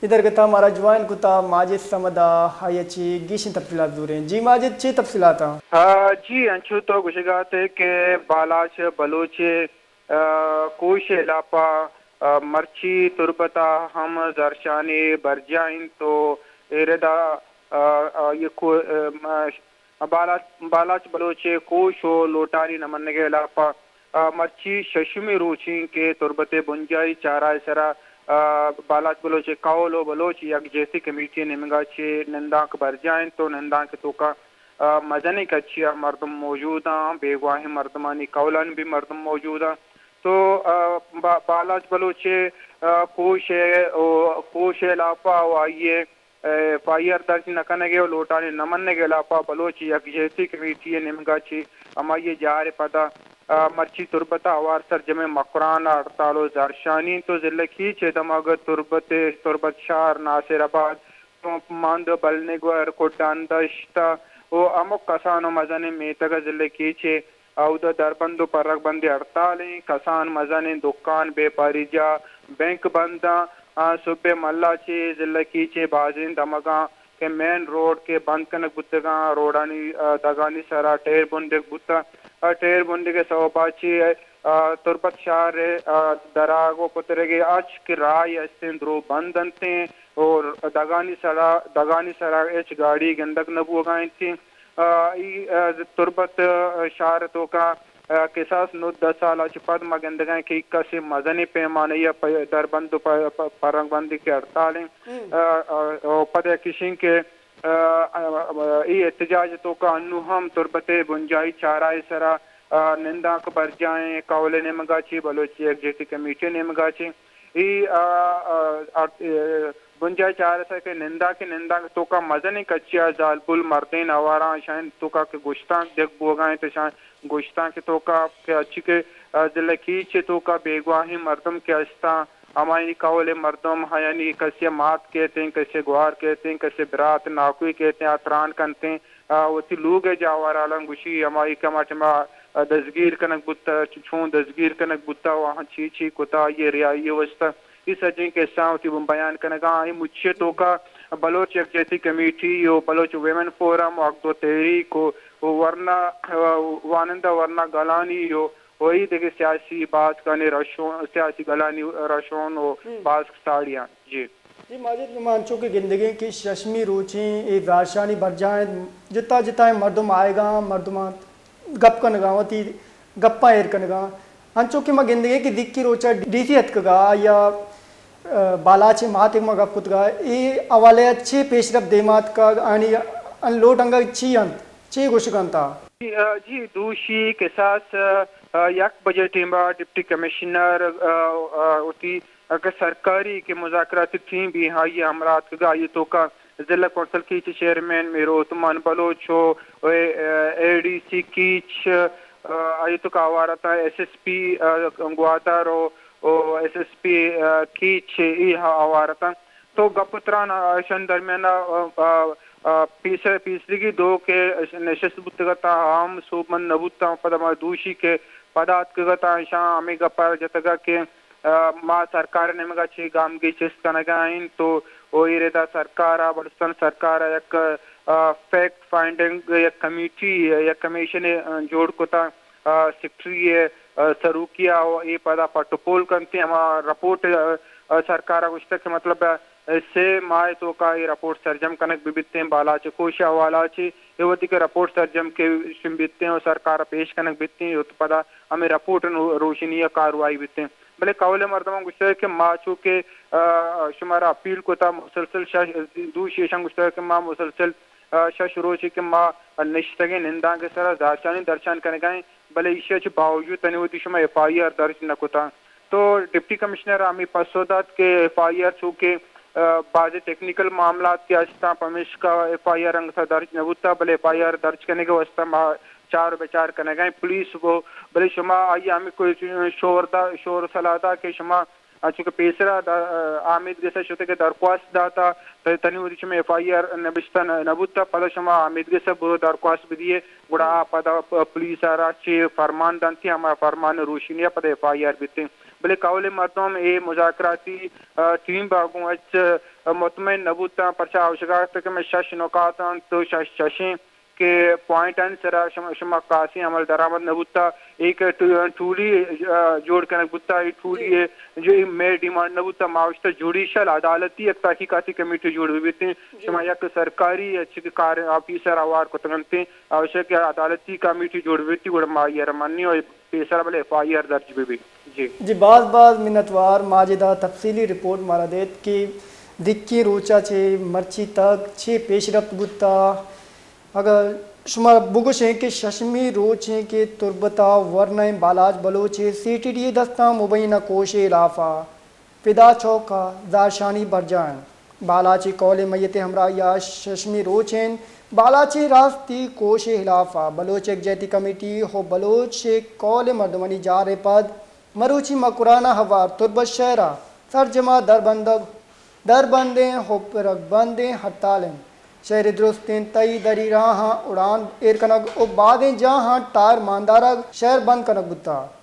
اے درگت ءَ مارا جوائن کتا ماجد صمد ءَ، آئی ءَ چہ گیشیں تفصیلات زوریں۔ جی ماجد، چے تفصیلات آں؟ آ، جی، انچو تو گوشگ ءَ ات ئے کہ بالاچ بلوچ ءِ، آ، کوش ءِ ہلاپ ءَ، آ، مرچی تربت ءَ ہم زہرشانی برجاہ انت و اے رد ءَ، آ، آ، یہ کو-، آ، بالاچ، بالاچ بلوچ ءِ کوش و لوٹانی نہ منگ ءِ ہلاپ ءَ، آ، مرچی ششمی روچ انت کہ تربت ءِ بنجاہی چارہ ءِ سرا، آ، بالاچ بلوچ ءِ قول و بلوچ یکجہتی کمیٹی ءِ نیمگ ءَ چہ نندانک برجاہ انت و نندانک ءِ توکا، آ، مزنیں کچی ءَ مردم موجود آں، بیگواہیں مردمانی قولانی بھی مردم موجود آں۔ تو، آ، با-، بالاچ بلوچ ءِ، آ، کوش ءِ و کوش ءِ ہلاپ ءَ و آئی ءِ ایف آئی آر درج نہ کنگ ءِ و لوٹانی نہ منگ ءِ ہلاپ ءَ بلوچ یکجہتی کمیٹی ءِ نیمگ ءَ چہ ہمائی ءِ جار ءِ پدا، آ، مرچی تربت ءَ ہوار سرجمیں مکران ءَ ہڑتال و زہرشانی انت و ضلع کیچ ءِ دمگ تربت ءِ، تربت شہر، ناصر آباد، مند، بلنگور، کڈان دشت و ہمک کسان و مزنیں میتگ ءَ ضلع کیچ ءِ اودا دربند و پرگ بندی ہڑتال انت۔ کسان، مزنیں دکان، بیپاری جاہ، بینک بند آں۔ آ، صبح ملا چہ ضلع کیچ ءِ بازیں دمگاں کہ مین روڈ کہ بند کنگ بوتگاں، روڈانی، آ، دگانی سرا ٹیر بنڈگ بوتگ۔ آ، ٹیر بنڈگ ءِ سوب ءَ چہ، آ، تربت شہر ءِ، آ، دراگ و پترگ ءِ ہرچ کہ راہ استیں درو بند انت و دگانی سرا، دگانی سرا ہچ گاڑی گندگ نہ بوگا انت۔ آ، ای، آ، تربت، آ، شہر توکا، آ، کساس نوزدہ سال ءَ چہ پد ما گندگاں کہ کسے مزنیں پیمانہ ءَ پ-، دربند و پ-، پ-، پرنگ بندی کہ ہڑتال انت۔ آ، آ، آ، پد یک اشیں کہ، آ، آ، آ، ای احتجاج توکا انو ہم تربت ءِ بنجاہی چارہ ءِ سرا، آ، نندانک برجاہ انت، قول ءِ نیمگا چہ، بلوچ یکجہتی کمیٹی ءِ نیمگا چہ۔ ای، آ، آ، آ، بنجاہی چارہ ءِ سرا کہ نندانک، نندانک توکا مزنیں کچی ءَ زالبول، مردین، آواراں، اشانی توکا کہ گشتانک دیگ بوگا انت، اشاں گشتانک توکا کہ اچی کہ، آ، ضلع کیچ ءِ توکا بیگواہیں مردم کہ استاں، ہمایانی قول ءِ مردم، ہیانی کسے ءِ مات کیتیں، کسے ءِ گوار کیتیں، کسے ءِ برات ناکوئی کیتیں، آ تران کنتیں، آ، وتی لوگ ءِ جاورالاں گوشی، ہمائی کہ ہما ٹائما، آ، دزگیر کنگ بوتہ، چ-، چون دزگیر کنگ بوتہ و آہاں چی چی کتہ، آئی ءِ رہائی ءِ واسطہ۔ اے سجہیں کسہاں وتی بیان کنگا آں۔ اے مچی ءِ توکا بلوچ یکجہتی کمیٹی و بلوچ ویمن فورم و حق دو تحریک و، و ورنا، آ، وانندہ ورنا گلانی و، و اے دگہ سیاسی باسکانی رشون، سیاسی گلانی رشون و باسک ساڑی آں۔ جی۔ جی ماجد، ما انچو کہ گندگیں کہ ششمی روچیں اے زہرشانی برجاہ انت، جتا جتائیں مردم آئیگاں، مردماں گپ کنگاں، وتی گپاں ایر کنگاں۔ انچو کہ ما گندگیں کہ دکی روچا ڈی سی اتکگا یا، آ، بالاچ ءِ مات ءَ ما گپ کتگا، اے حوالہ ءَ چے پیشرفت دیما اتکگ، آنی ان لوٹ انگا چی انت، چے گوشگ انت آ؟ جی، آ، جی، دوشی کساس، آ، یک بجے ٹیما ڈپٹی کمشنر، آ، آ، وتی اگہ سرکاری کہ مذاکراتی ٹیم بھی آئی ءِ ہمراہ اتکگ، آئی ءِ توکا ضلع کونسل کیچ ءِ چیئرمین میر عثمان بلوچ و، و، اے ڈی سی کیچ، آ، آئی ءِ توکا ہوار اتاں، ایس ایس پی، آ، گوادر و، و S S P, a, catch a ہا-، ہوار اتاں۔ تو گپ و تران اشانی درمیان ءَ، آ، آ، آ، پیس-، پیسریگی دو کہ نشست بوتگ اتاں، ہم سوبمند نہ بوتاں، پدا ما دوشی کہ پدا اتکگ اتاں، اشاں ہمے گپ ءَ جتگ کہ آ، ما سرکار ءِ نیمگ ءَ چہ گامگیج چست کنگ ءَ ایں تو، او اے رد ءَ سرکار ءَ، بلوچستان سرکار ءَ یک، آ، فیکٹ فائنڈنگ یک کمیٹی، یک کمیشنے، آ، جوڑ کتگ، آ، سیکرٹری ءِ، آ، سروکی ءَ، او اے پدا پٹ ءُ پول کنت، ہما رپورٹ، آ، آ، سرکار ءَ گوشتگ کہ مطلب، آ، سے ماہ ءِ توکا اے رپورٹ سرجم کنگ بہ بیتیں، بالاچ ءِ کوش ءِ حوالہ ءَ چہ اے وھدی کہ رپورٹ سرجم کہ شنگ بیتیں ءُ سرکار ءَ پیش کنگ بیتیں، او پدا ہمے رپورٹ ءِ نو-، روشنی ءَ کاروائی بیتیں۔ بلے کہول ءِ مردماں گوشتگ کہ ما چو کہ، آ، شمارا اپیل کتا مسلسل شش، دوشی اشاں گوشتگ کہ ما مسلسل، آ، شش روچے کہ ما نشتگیں نندانک ءِ سرا زہرشانی درشان کنگا ایں، بلے ایشی ءَ چہ باوجود تنی وھدی شما ایف آئی آر درج نہ کتا۔ تو ڈپٹی کمشنر ءَ ہمے پسو دات کہ ایف آئی آر چو کہ، آ، بازیں ٹیکنیکل معاملات کہ استاں، پمیشکا ایف آئی آر انگت ءَ درج نہ بوتا، بلے ایف آئی آر درج کنگ ءِ واستہ ما چار ءُ بچار کنگ ءَ ایں پولیس گوں، بلے شما آئی ءَ ہمے کوئی شور دا، شور سلاہ دا کہ شما انچو کہ پیسرا دا، آ، آمیدگس ءَ شتگ ءُ درخواست داتا، ت-، تنی وھدی شما ایف آئی آر نبشتہ نہ، نہ بوتا، پدا شما آمیدگس ءَ برو درخواست بدیے، گڑا آ پدا پ-، پولیس ءَ را چہ فرمان دنتی، ہما فرمان ءِ روشنی ءَ پدا ایف آئی آر بیتیں۔ بلے کہول ءِ مردم اے مذاکراتی، آ، ٹیم ءَ گوں ہچ، آ، مطمئن نہ بوتاں، پرچا آ گوشگ ءَ اتاں کہ مئے شش نکات انت، تو شش، ششیں کہ پوائنٹ آنی سرا شما، شما خاصیں عمل درآمد نہ بوتا، اے کہ ٹو-، ٹولی، آ، جوڑ کنگ بوتا، اے ٹولی ءِ جو اے مئے ڈیمانڈ نہ بوتا، ما گوشتا جوڈیشل عدالتی یک تحقیقاتی کمیٹی جوڑ بہ بیتیں، شما یک سرکاری اچ کہ کار آفیسر ہوار کتگ انت، آ گوشگ کہ عدالتی کمیٹی جوڑ بہ بیتی، گڑا ما آئی ءَ را منی و پیسرا بلے ایف آئی آر درج بہ بیت۔ جی۔ جی، باز باز منتوار ماجد ءَ تفصیلی رپورٹ مارا دیت کہ دکی روچا چہ مرچی تک چے پیش رفت بوتا۔ اگاں شما بگوشیں کہ ششمی روچیں کہ تربت ءَ ورنائیں بالاچ بلوچ ءِ سی ٹی ڈی ءِ دستاں مبینہ کوش ءِ ہلاف ءَ فدا چوک ءَ زہرشانی برجاہ انت۔ بالاچ ءِ قول ءِ میت ءِ ہمراہی ءَ ششمی روچ انت۔ بالاچ ءِ راستی کوش ءِ ہلاف ءَ بلوچ یکجہتی کمیٹی ءُ بلوچ ءِ قول ءِ مردمانی جار ءِ پد مروچی مکران ءَ ہوار تربت شہر ءَ سرجم ءَ دربندگ، دربندیں ءُ پرگ بندیں ہڑتال انت۔ شہر ءِ درستیں تہی دری راہاں اڑان ایر کنگ ءُ بازیں جاہاں ٹائر ماندارگ، شہر بند کنگ بوتگ۔